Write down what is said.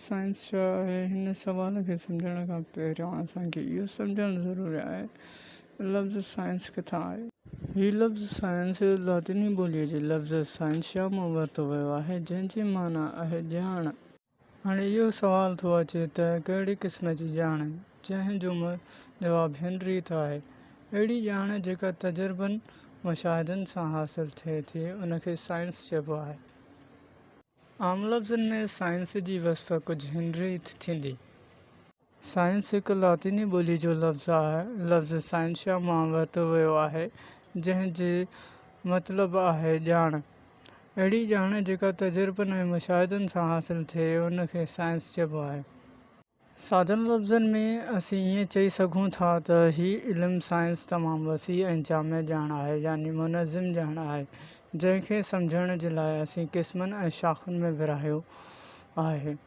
Science ڇا آهي؟ هن سوال کي سمجهڻ کان پهريان اسان کي اهو سمجهڻ ضروري آهي ته لفظ سائنس ڪٿان آيو؟ هي لفظ سائنس لاطيني ٻوليء جي لفظ سائنشيا مان ورتو ويو آهي، جنهن جي معنيٰ آهي ڄاڻ. هاڻي اهو سوال ٿو اچي ته ڪهڙي قسم جي ڄاڻ؟ جنهن جو جواب هن ريت آهي، اهڙي ڄاڻ جيڪا تجربن، مشاهدن سان حاصل ٿئي ٿي، ان کي سائنس چئبو آهي. عام لفظن ۾ سائنس جي وصف ڪجهه هن ريت ٿيندي. سائنس هڪ لاطيني ٻولي جو لفظ آهي. لفظ سائنشيا مان ورتو ويو آهي، جنهن جي مطلب آهي ڄاڻ. اهڙي ڄاڻ جيڪا تجربن ۽ مشاهدن سان حاصل ٿئي، ان کي سائنس چئبو آهي. سادن لفظن ۾ اسين ائين چئي سگهون ٿا ته هي علم سائنس تمام وسيع ۽ جامع ڄاڻ آهي يعني منظم ڄاڻ آهي، جنهن کي سمجهڻ جي لاء اسين قسمن ۽ شاخن ۾ ورهايو آهي.